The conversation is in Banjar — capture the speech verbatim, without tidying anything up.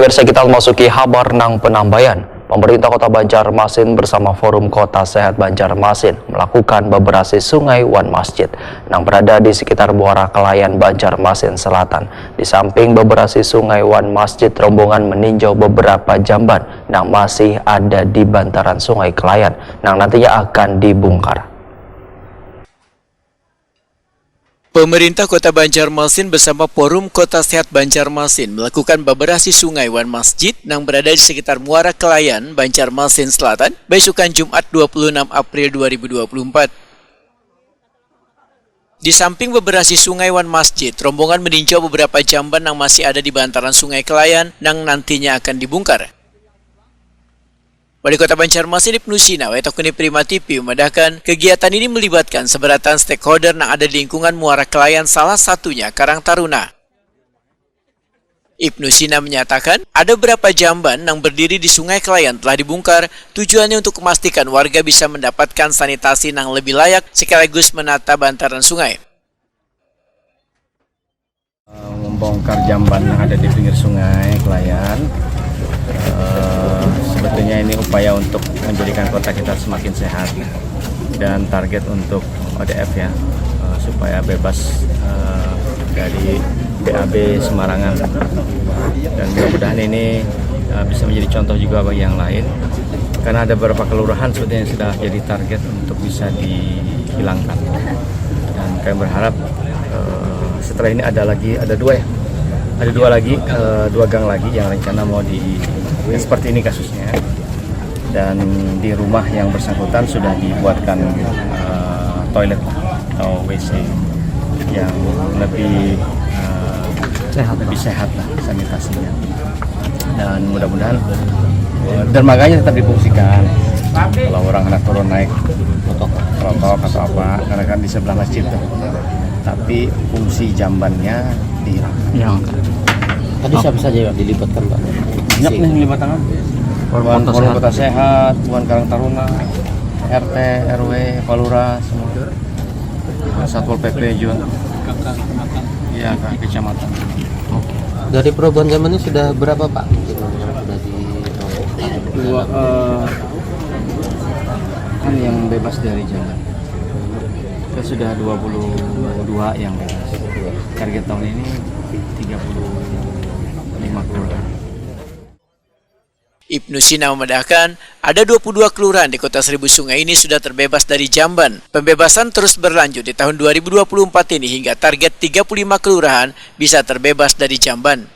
Pemirsa, kita memasuki habar nang penambayan. Pemerintah Kota Banjarmasin bersama Forum Kota Sehat Banjarmasin melakukan beberasi sungai wan masjid nang berada di sekitar Muara Kelayan, Banjarmasin Selatan. Di samping beberasi sungai wan masjid, rombongan meninjau beberapa jamban nang masih ada di bantaran Sungai Kelayan nang nantinya akan dibungkar. Pemerintah Kota Banjarmasin bersama Forum Kota Sehat Banjarmasin melakukan babarasi sungai wan masjid nang berada di sekitar Muara Kelayan, Banjarmasin Selatan, baisukan Jumat dua puluh enam April dua ribu dua puluh empat. Di samping babarasi sungai wan masjid, rombongan meninjau beberapa jamban nang masih ada di bantaran Sungai Kelayan nang nantinya akan dibungkar. Wali Kota Banjarmasin Ibnu Sina wae takuni Prima T V memadahkan, kegiatan ini melibatkan seberatan stakeholder nang ada di lingkungan Muara Kelayan, salah satunya Karang Taruna. Ibnu Sina menyatakan, ada beberapa jamban nang berdiri di Sungai Kelayan telah dibungkar, tujuannya untuk memastikan warga bisa mendapatkan sanitasi nang lebih layak sekaligus menata bantaran sungai. Membongkar jamban yang ada di pinggir Sungai Kelayan. Eh, sebetulnya ini upaya untuk menjadikan kota kita semakin sehat dan target untuk O D F ya, eh, supaya bebas, eh, dari B A B sembarangan. Dan mudah-mudahan ini, eh, bisa menjadi contoh juga bagi yang lain. Karena ada beberapa kelurahan sebetulnya yang sudah jadi target untuk bisa dihilangkan. Dan kami berharap, eh, setelah ini ada lagi, ada dua ya, ada dua lagi, eh, dua gang lagi yang rencana mau di, yang seperti ini kasusnya. Dan di rumah yang bersangkutan sudah dibuatkan, eh, toilet atau W C yang lebih, eh, sehat, lebih sehat lah sanitasinya. Dan mudah-mudahan, eh, dermaganya tetap difungsikan. Kalau orang hendak turun naik protokol atau apa, karena kan di sebelah masjid tuh. Tapi fungsi jambannya dihilangkan. Dihilangkan. Tadi siapa saja yang dilibatkan, Pak? Banyak nih yang dilibatkan. Forum Kota Sehat. Forum Kota Sehat, Buan Karang Taruna, R T, R W, Pak Lurah, semua. Satpol P P juga. Iya, Kak, kecamatan. Oke. Dari perubahan zaman ini sudah berapa, Pak? Mungkin yang sudah di Dua, eh, kan yang bebas dari jamban. Kita sudah dua puluh dua yang bebas. Target tahun ini tiga puluh lima kelurahan. Ibnu Sina memandahkan, ada dua puluh dua kelurahan di Kota Seribu Sungai ini sudah terbebas dari jamban. Pembebasan terus berlanjut di tahun dua ribu dua puluh empat ini hingga target tiga puluh lima kelurahan bisa terbebas dari jamban.